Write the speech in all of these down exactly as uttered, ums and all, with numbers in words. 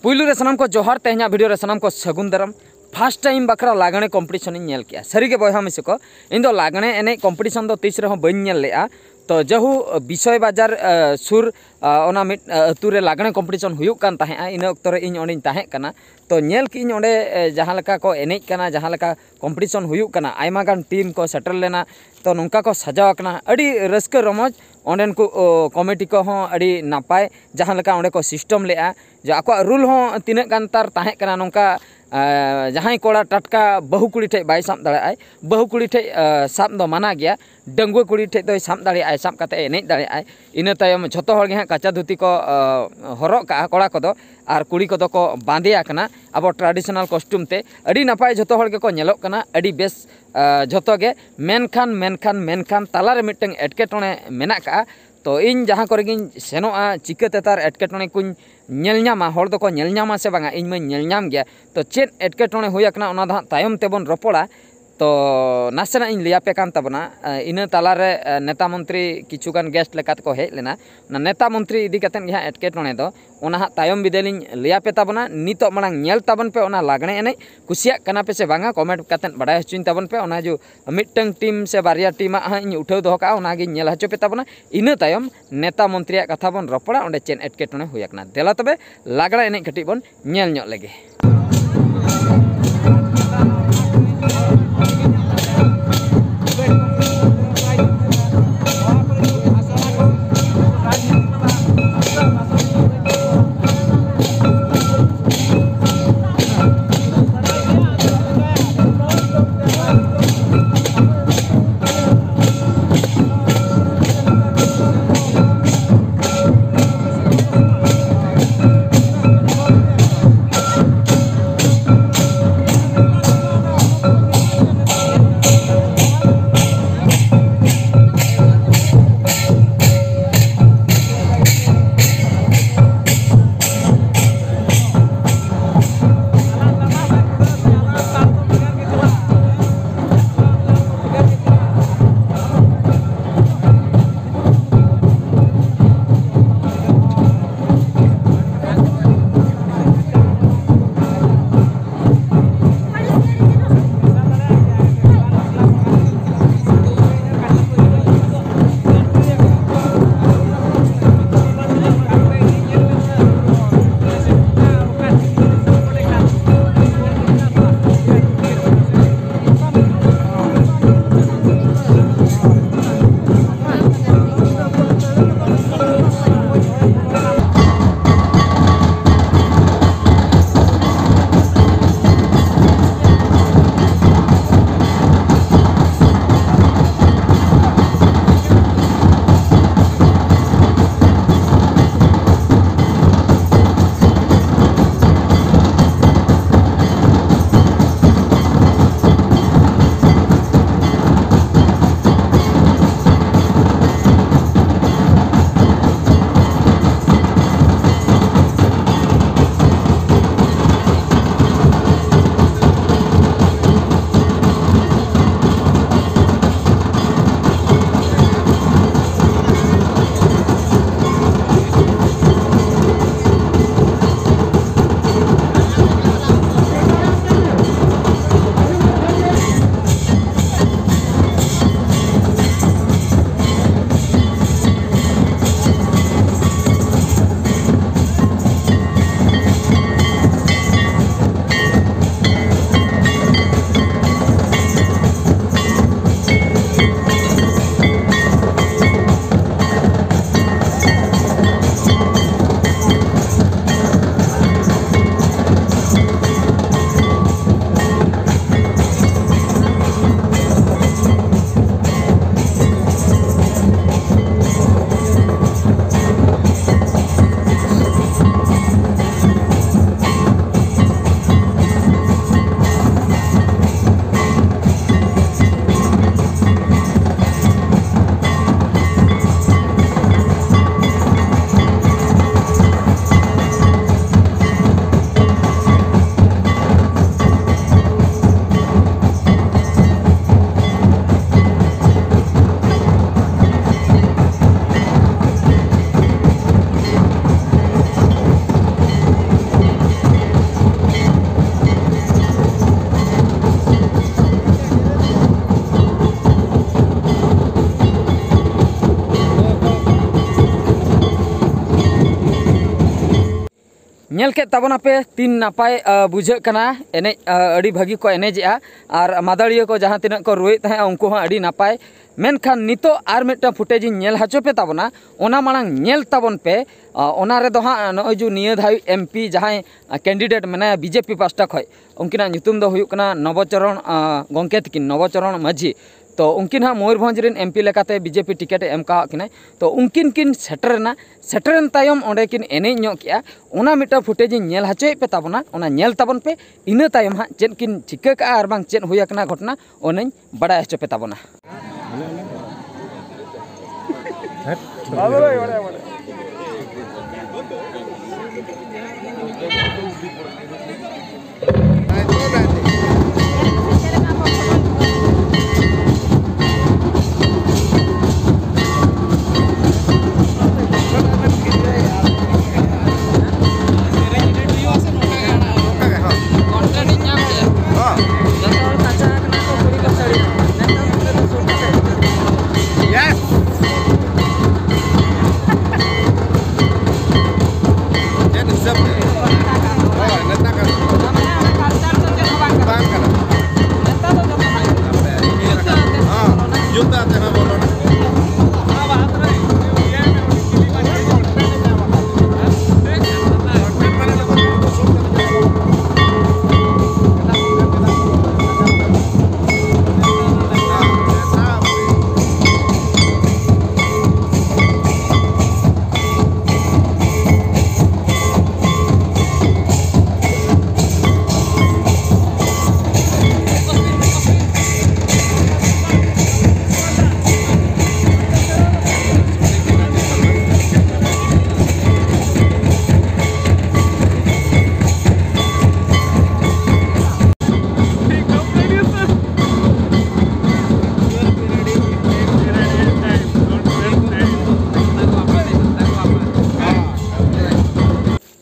ᱯᱩᱭᱞᱩ ᱨᱮ ᱥᱟᱱᱟᱢ ᱠᱚ ᱡᱚᱦᱟᱨ, ᱛᱮᱦᱮᱧᱟᱜ ᱵᱷᱤᱰᱤᱭᱳ ᱨᱮ ᱥᱟᱱᱟᱢ ᱠᱚ ᱥᱟᱹᱜᱩᱱ ᱫᱟᱨᱟᱢ᱾ ᱯᱷᱟᱥᱴ ᱴᱟᱭᱤᱢ ᱵᱟᱠᱷᱨᱟ ᱞᱟᱜᱽᱬᱮ ᱠᱚᱢᱯᱤᱴᱤᱥᱚᱱ ᱤᱧ ᱧᱮᱞ ᱠᱮᱜᱼᱟ᱾ ᱥᱟᱹᱨᱤᱜᱮ ᱵᱚᱭᱦᱟ ᱢᱤᱥᱤ ᱠᱚ, ᱤᱧ ᱫᱚ ᱞᱟᱜᱽᱬᱮ ᱮᱱᱮᱡ ᱠᱚᱢᱯᱤᱴᱤᱥᱚᱱ ᱫᱚ ᱛᱤᱥ ᱨᱮᱦᱚᱸ ᱵᱟᱹᱧ ᱧᱮᱞ ᱞᱮᱜᱼᱟ᱾ ᱛᱚ ᱡᱟᱦᱩ ᱵᱤᱥᱚᱭ ᱵᱟᱡᱟᱨ ᱥᱩᱨ ᱚᱱᱟ ᱢᱤᱫ ᱟᱹᱛᱩ ᱨᱮ ᱞᱟᱜᱽᱬᱮ ᱠᱚᱢᱯᱤᱴᱤᱥᱚᱱ ᱦᱩᱭᱩᱜ ᱠᱟᱱ ᱛᱟᱦᱮᱸᱜᱼᱟ, ᱤᱱᱟᱹ ᱚᱠᱛᱚ ᱨᱮ ᱤᱧ ᱚᱸᱰᱮᱧ ᱛᱟᱦᱮᱸ ᱠᱟᱱᱟ᱾ ᱛᱚ ᱧᱮᱞ ᱠᱮᱜᱼᱟᱹᱧ ᱚᱸᱰᱮ ᱡᱟᱦᱟᱸ ᱞᱮᱠᱟ ᱠᱚ ᱮᱱᱮᱡ ᱠᱟᱱᱟ, ᱡᱟᱦᱟᱸ ᱞᱮᱠᱟ ᱠᱚᱢᱯᱤᱴᱤᱥᱚᱱ ᱦᱩᱭᱩᱜ ᱠᱟᱱᱟ, ᱟᱭᱢᱟ ᱜᱟᱱ ᱴᱤᱢ ᱠᱚ ᱥᱮᱴᱮᱨ ᱞᱮᱱᱟ᱾ ᱛᱚ ᱱᱚᱝᱠᱟ ᱠᱚ ᱥᱟᱡᱟᱣ ᱟᱠᱟᱱᱟ, ᱟᱹᱰᱤ ᱨᱟᱹᱥᱠᱟᱹ ᱨᱚᱢᱚᱡᱽ᱾ ᱚᱸᱰᱮᱱ ᱠᱚ ᱠᱚᱢᱤᱴᱤ ᱠᱚᱦᱚᱸ ᱟᱹᱰᱤ ᱱᱟᱯᱟᱭ, ᱡᱟᱦᱟᱸ ᱞᱮᱠᱟ ᱚᱸᱰᱮ ᱠᱚ ᱥᱤᱥᱴᱮᱢ ᱞᱮᱜᱼᱟ, ᱡᱮ ᱟᱠᱚᱣᱟᱜ ᱨᱩᱞ ᱦᱚᱸ ᱛᱤᱱᱟᱹᱜ ᱜᱟᱱ ᱛᱟᱨ ᱛᱟᱦᱮᱸ ᱠᱟᱱᱟ ᱱᱚᱝᱠᱟ, ᱡᱟᱦᱟᱸᱭ ᱠᱚᱲᱟ ᱴᱟᱴᱠᱟ ᱵᱟᱹᱦᱩ ᱠᱩᱲᱤ ᱴᱷᱮᱡ ᱵᱟᱭ ᱥᱟᱵ ᱫᱟᱲᱮᱭᱟᱜᱼᱟᱭ, ᱵᱟᱹᱦᱩ ᱠᱩᱲᱤ ᱴᱷᱮᱡ ᱥᱟᱵ ᱫᱚ ᱢᱟᱱᱟ ᱜᱮᱭᱟ, ᱰᱟᱺᱜᱩᱣᱟᱹ ᱠᱩᱲᱤ ᱴᱷᱮᱡ ᱫᱚᱭ ᱥᱟᱵ ᱫᱟᱲᱮᱭᱟᱜᱼᱟᱭ, ᱥᱟᱵ ᱠᱟᱛᱮ ᱮᱱᱮᱡ ᱫᱟᱲᱮᱭᱟᱜᱼᱟᱭ᱾ ᱤᱱᱟᱹ ᱛᱟᱭᱚᱢ ᱡᱷᱚᱛᱚ ᱦᱚᱲ ᱜᱮ ᱦᱟᱸᱜ ᱠᱟᱪᱟ ᱫᱷᱩᱛᱤ ᱠᱚ ᱦᱚᱨᱚᱜ ᱠᱟᱜᱼᱟ ᱠᱚᱲᱟ ᱠᱚᱫᱚ, ᱟᱨ ᱠᱩᱲᱤ ᱠᱚᱫᱚ ᱠᱚ ᱵᱟᱸᱫᱮ ᱟᱠᱟᱱᱟ ᱟᱵᱚ ᱴᱨᱟᱰᱤᱥᱚᱱᱟᱞ ᱠᱚᱥᱴᱤᱭᱩᱢ ᱛᱮ᱾ ᱟᱹᱰᱤ ᱱᱟᱯᱟᱭ ᱡᱷᱚᱛᱚ ᱦᱚᱲ ᱜᱮᱠᱚ ᱧᱮᱞᱚᱜ ᱠᱟᱱᱟ, ᱟᱹᱰᱤ ᱵᱮᱥ ᱡᱷᱚᱛᱚ ᱜᱮ᱾ ᱢᱮᱱᱠᱷᱟᱱ ᱢᱮᱱᱠᱷᱟᱱ ᱢᱮᱱᱠᱷᱟᱱ ᱛᱟᱞᱟᱨᱮ ᱢᱤᱫᱴᱟᱝ ᱮᱴᱠᱮᱴᱚᱬᱮ ᱢᱮᱱᱟᱜ ᱠᱟᱜᱼᱟ᱾ ᱛᱚ ᱤᱧ ᱡᱟᱦᱟᱸ ᱠᱚᱨᱮ ᱜᱤᱧ ᱥᱮᱱᱚᱜᱼᱟ, ᱪᱤᱠᱟᱹᱛᱮ ᱛᱟᱨ ᱮᱴᱠᱮᱴᱚᱬᱮ ᱠᱚᱧ ᱧᱮᱞ ᱧᱟᱢᱟ, ᱦᱚᱲ ᱫᱚᱠᱚ ᱧᱮᱞ ᱧᱟᱢᱟ ᱥᱮ ᱵᱟᱝᱟ? ᱤᱧ ᱢᱟᱧ ᱧᱮᱞ ᱧᱟᱢ ᱜᱮᱭᱟ᱾ ᱛᱚ ᱪᱮᱫ ᱮᱴᱠᱮᱴᱚᱬᱮ ᱦᱩᱭ ᱟᱠᱟᱱᱟ, ᱚᱱᱟ ᱫᱚ ᱦᱟᱸᱜ ᱛᱟᱭᱚᱢ ᱛᱮᱵᱚᱱ ᱨᱚᱯᱚᱲᱟ᱾ ᱛᱚ ᱱᱟᱥᱮᱱᱟᱜ ᱤᱧ ᱞᱟᱹᱭ ᱟᱯᱮ ᱠᱟᱱ ᱛᱟᱵᱚᱱᱟ᱾ ᱤᱱᱟᱹ ᱛᱟᱞᱟᱨᱮ ᱱᱮᱛᱟ ᱢᱚᱱᱛᱨᱤ ᱠᱤᱪᱷᱩ ᱜᱟᱱ ᱜᱮᱥᱴ ᱞᱮᱠᱟ ᱛᱮᱠᱚ ᱦᱮᱡ ᱞᱮᱱᱟ᱾ ᱚᱱᱟ ᱱᱮᱛᱟ ᱢᱚᱱᱛᱨᱤ ᱤᱫᱤ ᱠᱟᱛᱮᱫ ᱜᱮ ᱦᱟᱸᱜ ᱮᱴᱠᱮᱴᱚᱬᱮ ᱫᱚ, ᱚᱱᱟ ᱦᱟᱸᱜ ᱛᱟᱭᱚᱢ ᱵᱤᱫᱟᱹᱞᱤᱧ ᱞᱟᱹᱭ ᱟᱯᱮ ᱛᱟᱵᱚᱱᱟ᱾ ᱱᱤᱛᱚᱜ ᱢᱟᱲᱟᱝ ᱧᱮᱞ ᱛᱟᱵᱚᱱ ᱯᱮ ᱚᱱᱟ ᱞᱟᱜᱽᱬᱮ ᱮᱱᱮᱡ, ᱠᱩᱥᱤᱭᱟᱜ ᱠᱟᱱᱟ ᱯᱮ ᱥᱮ ᱵᱟᱝᱟ, ᱠᱚᱢᱮᱱᱴ ᱠᱟᱛᱮᱫ ᱵᱟᱰᱟᱭ ᱦᱚᱪᱚᱧ ᱛᱟᱵᱚᱱ ᱯᱮ᱾ ᱚᱱᱟ ᱡᱩ ᱢᱤᱫᱴᱟᱝ ᱴᱤᱢ ᱥᱮ ᱵᱟᱨᱭᱟ ᱴᱤᱢᱟᱜ ᱦᱟᱸᱜ ᱤᱧ ᱩᱴᱷᱟᱹᱣ ᱫᱚᱦᱚ ᱠᱟᱜᱼᱟ, ᱚᱱᱟᱜᱤᱧ ᱧᱮᱞ ᱦᱚᱪᱚ ᱯᱮ ᱛᱟᱵᱚᱱᱟ᱾ ᱤᱱᱟᱹ ᱛᱟᱭᱚᱢ ᱱᱮᱛᱟ ᱢᱚᱱᱛᱨᱤᱭᱟᱜ ᱠᱟᱛᱷᱟ ᱵᱚᱱ ᱨᱚᱯᱚᱲᱟ, ᱚᱸᱰᱮ ᱪᱮᱫ ᱮᱴᱠᱮᱴᱚᱬᱮ ᱦᱩᱭ ᱟᱠᱟᱱᱟ᱾ ᱫᱮᱞᱟ ᱛᱚᱵᱮ ᱞᱟᱜᱽᱬᱮ ᱮᱱᱮᱡ ᱠᱟᱹᱴᱤᱡ ᱵᱚᱱ ᱧᱮᱞ ᱧᱚᱜ ᱞᱮᱜᱮ᱾ ᱧᱮᱞ ᱠᱮᱫ ᱛᱟᱵᱚᱱᱟᱯᱮ ᱛᱤᱱ ᱱᱟᱯᱟᱭ, ᱟ, ᱵᱩᱡᱷᱟᱹᱜ ᱠᱟᱱᱟ ᱮᱱᱮᱡ, ᱟ, ᱟᱹᱰᱤ ᱵᱷᱟᱹᱜᱤ ᱠᱚ ᱮᱱᱮᱡᱮᱜᱼᱟ᱾ ᱟᱨ ᱢᱟᱫᱟᱲᱤᱭᱟᱹ ᱠᱚ ᱡᱟᱦᱟᱸ ᱛᱤᱱᱟᱹᱜ ᱠᱚ ᱨᱩᱭᱮᱫ ᱛᱟᱦᱮᱸᱜᱼᱟ, ᱩᱱᱠᱩ ᱦᱚᱸ ᱟᱹᱰᱤ ᱱᱟᱯᱟᱭ᱾ ᱢᱮᱱᱠᱷᱟᱱ ᱱᱤᱛᱚᱜ ᱟᱨ ᱢᱤᱫᱴᱟᱝ footage ᱤᱧ ᱧᱮᱞ ᱦᱚᱪᱚ ᱯᱮ ᱛᱟᱵᱚᱱᱟ, ᱚᱱᱟ ᱢᱟᱲᱟᱝ ᱧᱮᱞ ᱛᱟᱵᱚᱱ ᱯᱮ᱾ ᱟ, ᱚᱱᱟ ᱨᱮᱫᱚ ᱦᱟᱸᱜ ᱱᱚᱜᱼᱚᱭ ᱡᱮ ᱱᱤᱭᱟᱹ ᱫᱷᱟᱣ MP ᱡᱟᱦᱟᱸᱭ, ᱟ, candidate ᱢᱮᱱᱟᱭᱟ BJP ᱯᱟᱦᱴᱟ ᱠᱷᱚᱱ, ᱩᱱᱠᱤᱱᱟᱜ ᱧᱩᱛᱩᱢ ᱫᱚ ᱦᱩᱭᱩᱜ ᱠᱟᱱᱟ ᱱᱚᱵᱚᱪᱚᱨᱚᱬ, ᱟ, ᱜᱚᱢᱠᱮ ᱛᱟᱹᱠᱤᱱ, ᱱᱚᱵᱚᱪᱚᱨᱚᱬ ᱢᱟᱹᱡᱷᱤ᱾ ᱛᱚ ᱩᱱᱠᱤᱱ ᱦᱟᱸᱜ ᱢᱚᱭᱩᱨᱵᱷᱚᱸᱡᱽ ᱨᱮᱱ MP ᱞᱮᱠᱟᱛᱮ BJP ᱴᱤᱠᱤᱴ ᱮ ᱮᱢ ᱠᱟᱣᱟᱫ ᱠᱤᱱᱟᱭ᱾ ᱛᱚ ᱩᱱᱠᱤᱱ ᱠᱤᱱ ᱥᱮᱴᱮᱨᱮᱱᱟ, ᱥᱮᱴᱮᱨᱮᱱ ᱛᱟᱭᱚᱢ ᱚᱸᱰᱮ ᱠᱤᱱ ᱮᱱᱮᱡ ᱧᱚᱜ ᱠᱮᱜᱼᱟ᱾ ᱚᱱᱟ ᱢᱤᱫᱴᱟᱝ footage ᱤᱧ ᱧᱮᱞ ᱦᱚᱪᱚᱭᱮᱫ ᱯᱮ ᱛᱟᱵᱚᱱᱟ, ᱚᱱᱟ ᱧᱮᱞ ᱛᱟᱵᱚᱱ ᱯᱮ᱾ ᱤᱱᱟᱹ ᱛᱟᱭᱚᱢ ᱦᱟᱸᱜ ᱪᱮᱫ ᱠᱤᱱ ᱪᱤᱠᱟᱹ ᱠᱟᱜᱼᱟ ᱟᱨ ᱵᱟᱝ ᱪᱮᱫ ᱦᱩᱭ ᱟᱠᱟᱱᱟ ᱜᱷᱚᱴᱚᱱᱟ, ᱚᱱᱟᱧ ᱵᱟᱲᱟᱭ ᱦᱚᱪᱚ ᱯᱮ ᱛᱟᱵᱚᱱᱟ᱾ ᱪᱮᱫ ᱦᱤᱥᱟᱹᱵ ᱛᱮ? ᱦᱳᱭ, ᱱᱮᱛᱟ ᱠᱟᱱᱟ᱾ ᱵᱟᱝ ᱠᱟᱱᱟ᱾ ᱦᱮᱸ, ᱡᱩᱛᱟᱹ ᱟᱛᱮ ᱦᱚᱸ ᱵᱚᱞᱚᱱᱟ᱾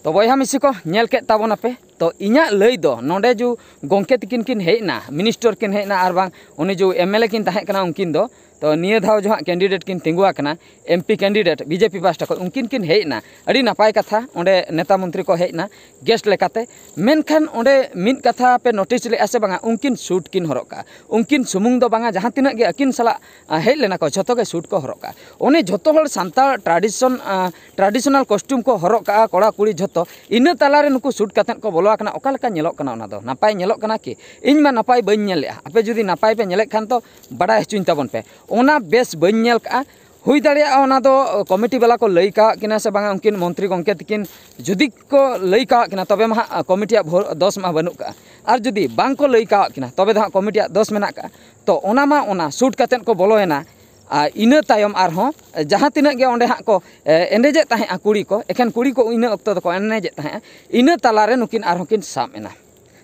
ᱛᱚ ᱵᱚᱭᱦᱟ ᱢᱤᱥᱤ ᱠᱚ, ᱧᱮᱞ ᱠᱮᱫ ᱛᱟᱵᱚᱱᱟᱯᱮ᱾ ᱛᱚ ᱤᱧᱟᱹᱜ ᱞᱟᱹᱭ ᱫᱚ ᱱᱚᱰᱮ ᱡᱩ ᱜᱚᱢᱠᱮ ᱛᱤᱠᱤᱱ ᱠᱤᱱ ᱦᱮᱡ ᱮᱱᱟ, ᱢᱤᱱᱤᱥᱴᱟᱨ ᱠᱤᱱ ᱦᱮᱡ ᱮᱱᱟ, ᱟᱨ ᱵᱟᱝ ᱩᱱᱤ ᱡᱩ ᱮᱢ ᱮᱞ ᱮ ᱠᱤᱱ ᱛᱟᱦᱮᱸ ᱠᱟᱱᱟ, ᱩᱱᱠᱤᱱ ᱫᱚ ᱛᱚ ᱱᱤᱭᱟᱹ ᱫᱷᱟᱣ ᱡᱟᱦᱟᱸ ᱠᱮᱱᱰᱤᱰᱮᱴ ᱠᱤᱱ ᱛᱤᱸᱜᱩ ᱟᱠᱟᱱᱟ, M P candidate B J P ᱯᱟᱦᱴᱟ ᱠᱷᱚᱱ, ᱩᱱᱠᱤᱱ ᱠᱤᱱ ᱦᱮᱡ ᱮᱱᱟ᱾ ᱟᱹᱰᱤ ᱱᱟᱯᱟᱭ ᱠᱟᱛᱷᱟ, ᱚᱸᱰᱮ ᱱᱮᱛᱟ ᱢᱚᱱᱛᱨᱤ ᱠᱚ ᱦᱮᱡ ᱮᱱᱟ ᱜᱮᱥᱴ ᱞᱮᱠᱟᱛᱮ᱾ ᱢᱮᱱᱠᱷᱟᱱ ᱚᱸᱰᱮ ᱢᱤᱫ ᱠᱟᱛᱷᱟ ᱯᱮ ᱱᱳᱴᱤᱥ ᱞᱮᱫᱼᱟ ᱥᱮ ᱵᱟᱝᱟ, ᱩᱱᱠᱤᱱ ᱥᱩᱴ ᱠᱤᱱ ᱦᱚᱨᱚᱜ ᱠᱟᱜᱼᱟ᱾ ᱩᱱᱠᱤᱱ ᱥᱩᱢᱩᱝ ᱫᱚ ᱵᱟᱝᱟ, ᱡᱟᱦᱟᱸ ᱛᱤᱱᱟᱹᱜ ᱜᱮ ᱟᱹᱠᱤᱱ ᱥᱟᱞᱟᱜ ᱟ, ᱦᱮᱡ ᱞᱮᱱᱟ ᱠᱚ, ᱡᱷᱚᱛᱚ ᱜᱮ ᱥᱩᱴ ᱠᱚ ᱦᱚᱨᱚᱜ ᱠᱟᱜᱼᱟ᱾ ᱚᱱᱮ ᱡᱷᱚᱛᱚ ᱦᱚᱲ ᱥᱟᱱᱛᱟᱲ ᱴᱨᱟᱰᱤᱥᱚᱱ, ᱟ, ᱴᱨᱟᱰᱤᱥᱚᱱᱟᱞ ᱠᱚᱥᱴᱤᱭᱩᱢ ᱠᱚ ᱦᱚᱨᱚᱜ ᱠᱟᱜᱼᱟ, ᱠᱚᱲᱟ ᱠᱩᱲᱤ ᱡᱷᱚᱛᱚ᱾ ᱤᱱᱟᱹ ᱛᱟᱞᱟᱨᱮ ᱱᱩᱠᱩ ᱥᱩᱴ ᱠᱟᱛᱮᱫ ᱠᱚ ᱵᱚᱞᱚ ᱟᱠᱟᱱᱟ, ᱚᱠᱟ ᱞᱮᱠᱟ ᱧᱮᱞᱚᱜ ᱠᱟᱱᱟ? ᱚᱱᱟ ᱫᱚ ᱱᱟᱯᱟᱭ ᱧᱮᱞᱚᱜ ᱠᱟᱱᱟ ᱠᱤ? ᱤᱧ ᱢᱟ ᱱᱟᱯᱟᱭ ᱵᱟᱹᱧ ᱧᱮᱞ ᱞᱮᱜᱼᱟ᱾ ᱟᱯᱮ ᱡᱩᱫᱤ ᱱᱟᱯᱟᱭ ᱯᱮ ᱧᱮᱞᱮᱫ ᱠᱷᱟᱱ ᱛᱚ ᱵᱟᱰᱟᱭ ᱦᱚᱪᱚᱧ ᱛᱟᱵᱚᱱ ᱯᱮ᱾ ᱚᱱᱟ ᱵᱮᱥ ᱵᱟᱹᱧ ᱧᱮᱞ ᱠᱟᱜᱼᱟ᱾ ᱦᱩᱭ ᱫᱟᱲᱮᱭᱟᱜᱼᱟ ᱚᱱᱟ ᱫᱚ ᱠᱚᱢᱤᱴᱤ ᱵᱟᱞᱟ ᱠᱚ ᱞᱟᱹᱭ ᱠᱟᱣᱟᱫ ᱠᱤᱱᱟ ᱥᱮ ᱵᱟᱝᱟ, ᱩᱱᱠᱤᱱ ᱢᱚᱱᱛᱨᱤ ᱜᱚᱢᱠᱮ ᱛᱤᱠᱤᱱ ᱡᱩᱫᱤ ᱠᱚ ᱞᱟᱹᱭ ᱠᱟᱣᱟᱫ ᱠᱤᱱᱟ, ᱛᱚᱵᱮ ᱢᱟ ᱦᱟᱸᱜ ᱠᱚᱢᱤᱴᱤᱭᱟᱜ ᱵᱷᱳᱨ ᱫᱚᱥ ᱢᱟ ᱵᱟᱹᱱᱩᱜ ᱠᱟᱜᱼᱟ᱾ ᱟᱨ ᱡᱩᱫᱤ ᱵᱟᱝ ᱠᱚ ᱞᱟᱹᱭ ᱠᱟᱣᱟᱫ ᱠᱤᱱᱟ, ᱛᱚᱵᱮ ᱫᱚ ᱦᱟᱸᱜ ᱠᱚᱢᱤᱴᱤᱭᱟᱜ ᱫᱚᱥ ᱢᱮᱱᱟᱜ ᱠᱟᱜᱼᱟ᱾ ᱛᱚ ᱚᱱᱟ ᱢᱟ ᱚᱱᱟ ᱥᱩᱴ ᱠᱟᱛᱮᱫ ᱠᱚ ᱵᱚᱞᱚᱭᱮᱱᱟ᱾ ᱟᱨ ᱤᱱᱟᱹ ᱛᱟᱭᱚᱢ ᱟᱨᱦᱚᱸ ᱡᱟᱦᱟᱸ ᱛᱤᱱᱟᱹᱜ ᱜᱮ ᱚᱸᱰᱮ ᱦᱟᱸᱜ ᱠᱚ, ᱮ, ᱮᱱᱮᱡᱮᱫ ᱛᱟᱦᱮᱸᱜᱼᱟ ᱠᱩᱲᱤ ᱠᱚ, ᱮᱠᱷᱮᱱ ᱠᱩᱲᱤ ᱠᱚ ᱤᱱᱟᱹ ᱚᱠᱛᱚ ᱫᱚᱠᱚ ᱮᱱᱮᱡᱮᱫ ᱛᱟᱦᱮᱸᱜᱼᱟ, ᱤᱱᱟᱹ ᱛᱟᱞᱟᱨᱮ ᱱᱩᱠᱤᱱ ᱟᱨᱦᱚᱸ ᱠᱤᱱ ᱥᱟᱵ ᱮᱱᱟ᱾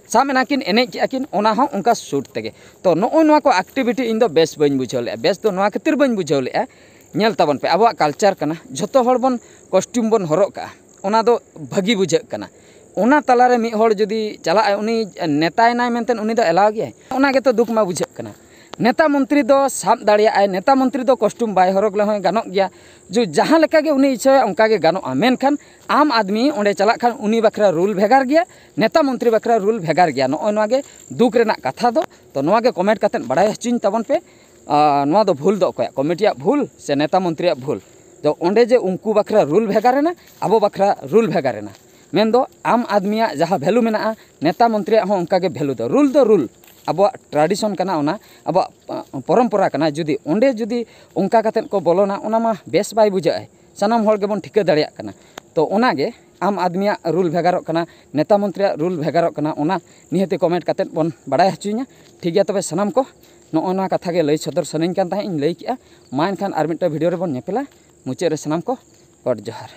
ᱥᱟᱵ ᱮᱱᱟ ᱠᱤᱱ, ᱮᱱᱮᱡ ᱠᱮᱜᱼᱟ ᱠᱤᱱ, ᱚᱱᱟ ᱦᱚᱸ ᱚᱱᱠᱟ ᱥᱩᱴ ᱛᱮᱜᱮ᱾ ᱛᱚ ᱱᱚᱜᱼᱚᱭ ᱱᱚᱣᱟ ᱠᱚ ᱮᱠᱴᱤᱵᱷᱤᱴᱤ ᱤᱧ ᱫᱚ ᱵᱮᱥ ᱵᱟᱹᱧ ᱵᱩᱡᱷᱟᱹᱣ ᱞᱮᱜᱼᱟ᱾ ᱵᱮᱥ ᱫᱚ ᱱᱚᱣᱟ ᱠᱷᱟᱹᱛᱤᱨ ᱵᱟᱹᱧ ᱵᱩᱡᱷᱟᱹᱣ ᱞᱮᱜᱼᱟ, ᱧᱮᱞ ᱛᱟᱵᱚᱱ ᱯᱮ, ᱟᱵᱚᱣᱟᱜ ᱠᱟᱞᱪᱟᱨ ᱠᱟᱱᱟ, ᱡᱷᱚᱛᱚ ᱦᱚᱲ ᱵᱚᱱ ᱠᱚᱥᱴᱤᱭᱩᱢ ᱵᱚᱱ ᱦᱚᱨᱚᱜ ᱠᱟᱜᱼᱟ, ᱚᱱᱟ ᱫᱚ ᱵᱷᱟᱹᱜᱤ ᱵᱩᱡᱷᱟᱹᱜ ᱠᱟᱱᱟ᱾ ᱚᱱᱟ ᱛᱟᱞᱟᱨᱮ ᱢᱤᱫ ᱦᱚᱲ ᱡᱩᱫᱤ ᱪᱟᱞᱟᱜᱼᱟᱭ, ᱩᱱᱤ ᱱᱮᱛᱟᱭᱮᱱᱟᱭ ᱢᱮᱱᱛᱮ ᱩᱱᱤ ᱫᱚ ᱮᱞᱟᱣ ᱜᱮᱭᱟᱭ? ᱚᱱᱟ ᱜᱮᱛᱚ ᱫᱩᱠ ᱢᱟ ᱵᱩᱡᱷᱟᱹᱜ ᱠᱟᱱᱟ᱾ ᱱᱮᱛᱟ ᱢᱚᱱᱛᱨᱤ ᱫᱚ ᱥᱟᱵ ᱫᱟᱲᱮᱭᱟᱜᱼᱟᱭ, ᱱᱮᱛᱟ ᱢᱚᱱᱛᱨᱤ ᱫᱚ ᱠᱚᱥᱴᱤᱭᱩᱢ ᱵᱟᱭ ᱦᱚᱨᱚᱜᱽ ᱨᱮᱦᱚᱸᱭ ᱜᱟᱱᱚᱜ ᱜᱮᱭᱟ, ᱡᱩ ᱡᱟᱦᱟᱸ ᱞᱮᱠᱟ ᱜᱮ ᱩᱱᱤ ᱤᱪᱪᱷᱟᱹᱭᱟ ᱚᱱᱠᱟ ᱜᱮ ᱜᱟᱱᱚᱜᱼᱟ᱾ ᱢᱮᱱᱠᱷᱟᱱ ᱟᱢ ᱟᱫᱢᱤ ᱚᱸᱰᱮ ᱪᱟᱞᱟᱜ ᱠᱷᱟᱱ ᱩᱱᱤ ᱵᱟᱠᱷᱨᱟ ᱨᱩᱞ ᱵᱷᱮᱜᱟᱨ ᱜᱮᱭᱟ, ᱱᱮᱛᱟ ᱢᱚᱱᱛᱨᱤ ᱵᱟᱠᱷᱨᱟ ᱨᱩᱞ ᱵᱷᱮᱜᱟᱨ ᱜᱮᱭᱟ᱾ ᱱᱚᱜᱼᱚᱭ ᱱᱚᱣᱟ ᱜᱮ ᱫᱩᱠ ᱨᱮᱱᱟᱜ ᱠᱟᱛᱷᱟ ᱫᱚ᱾ ᱛᱚ ᱱᱚᱣᱟ ᱜᱮ ᱠᱚᱢᱮᱱᱴ ᱠᱟᱛᱮᱫ ᱵᱟᱲᱟᱭ ᱦᱚᱪᱚᱧ ᱛᱟᱵᱚᱱ ᱯᱮ᱾ ᱟᱨ ᱱᱚᱣᱟ ᱫᱚ ᱵᱷᱩᱞ ᱫᱚ ᱚᱠᱚᱭᱟᱜ? ᱠᱚᱢᱤᱴᱤᱭᱟᱜ ᱵᱷᱩᱞ ᱥᱮ ᱱᱮᱛᱟ ᱢᱚᱱᱛᱨᱤᱭᱟᱜ ᱵᱷᱩᱞ? ᱛᱚ ᱚᱸᱰᱮ ᱡᱮ ᱩᱱᱠᱩ ᱵᱟᱠᱷᱨᱟ ᱨᱩᱞ ᱵᱷᱮᱜᱟᱨ ᱮᱱᱟ, ᱟᱵᱚ ᱵᱟᱠᱷᱨᱟ ᱨᱩᱞ ᱵᱷᱮᱜᱟᱨ ᱮᱱᱟ, ᱢᱮᱱᱫᱚ ᱟᱢ ᱟᱫᱢᱤᱭᱟᱜ ᱡᱟᱦᱟᱸ ᱵᱷᱮᱞᱩ ᱢᱮᱱᱟᱜᱼᱟ, ᱱᱮᱛᱟ ᱢᱚᱱᱛᱨᱤᱭᱟᱜ ᱦᱚᱸ ᱚᱱᱠᱟ ᱜᱮ ᱵᱷᱮᱞᱩ ᱫᱚ᱾ ᱨᱩᱞ ᱫᱚ ᱨᱩᱞ, ᱟᱵᱚᱣᱟᱜ ᱴᱨᱟᱰᱤᱥᱚᱱ ᱠᱟᱱᱟ ᱚᱱᱟ, ᱟᱵᱚᱣᱟᱜ, ᱟᱸ, ᱯᱚᱨᱚᱢᱯᱚᱨᱟ ᱠᱟᱱᱟ᱾ ᱡᱩᱫᱤ ᱚᱸᱰᱮ ᱡᱩᱫᱤ ᱚᱱᱠᱟ ᱠᱟᱛᱮᱫ ᱠᱚ ᱵᱚᱞᱚᱱᱟ, ᱚᱱᱟ ᱢᱟ ᱵᱮᱥ ᱵᱟᱭ ᱵᱩᱡᱷᱟᱹᱜᱼᱟᱭ, ᱥᱟᱱᱟᱢ ᱦᱚᱲ ᱜᱮᱵᱚᱱ ᱴᱷᱤᱠᱟᱹ ᱫᱟᱲᱮᱭᱟᱜ ᱠᱟᱱᱟ᱾ ᱛᱚ ᱚᱱᱟᱜᱮ ᱟᱢ ᱟᱫᱢᱤᱭᱟᱜ ᱨᱩᱞ ᱵᱷᱮᱜᱟᱨᱚᱜ ᱠᱟᱱᱟ, ᱱᱮᱛᱟ ᱢᱚᱱᱛᱨᱤᱭᱟᱜ ᱨᱩᱞ ᱵᱷᱮᱜᱟᱨᱚᱜ ᱠᱟᱱᱟ, ᱚᱱᱟ ᱱᱤᱦᱟᱹᱛᱤ ᱠᱚᱢᱮᱱᱴ ᱠᱟᱛᱮᱫ ᱵᱚᱱ ᱵᱟᱲᱟᱭ ᱦᱚᱪᱚᱧᱟ᱾ ᱴᱷᱤᱠ ᱜᱮᱭᱟ, ᱛᱚᱵᱮ ᱥᱟᱱᱟᱢ ᱠᱚ ᱱᱚᱜᱼᱚ ᱱᱚᱣᱟ ᱠᱟᱛᱷᱟ ᱜᱮ ᱞᱟᱹᱭ ᱥᱚᱫᱚᱨ ᱥᱟᱱᱟᱧ ᱠᱟᱱ ᱛᱟᱦᱮᱸᱫ, ᱤᱧ ᱞᱟᱹᱭ ᱠᱮᱜᱼᱟ᱾ ᱢᱟ ᱮᱱᱠᱷᱟᱱ ᱟᱨ ᱢᱤᱫᱴᱟᱝ ᱵᱷᱤᱰᱤᱭᱳ ᱨᱮᱵᱚᱱ ᱧᱮᱯᱮᱞᱟ᱾ ᱢᱩᱪᱟᱹᱫ ᱨᱮ ᱥᱟᱱᱟᱢ ᱠᱚ ᱜᱚᱰ ᱡᱚᱦᱟᱨ᱾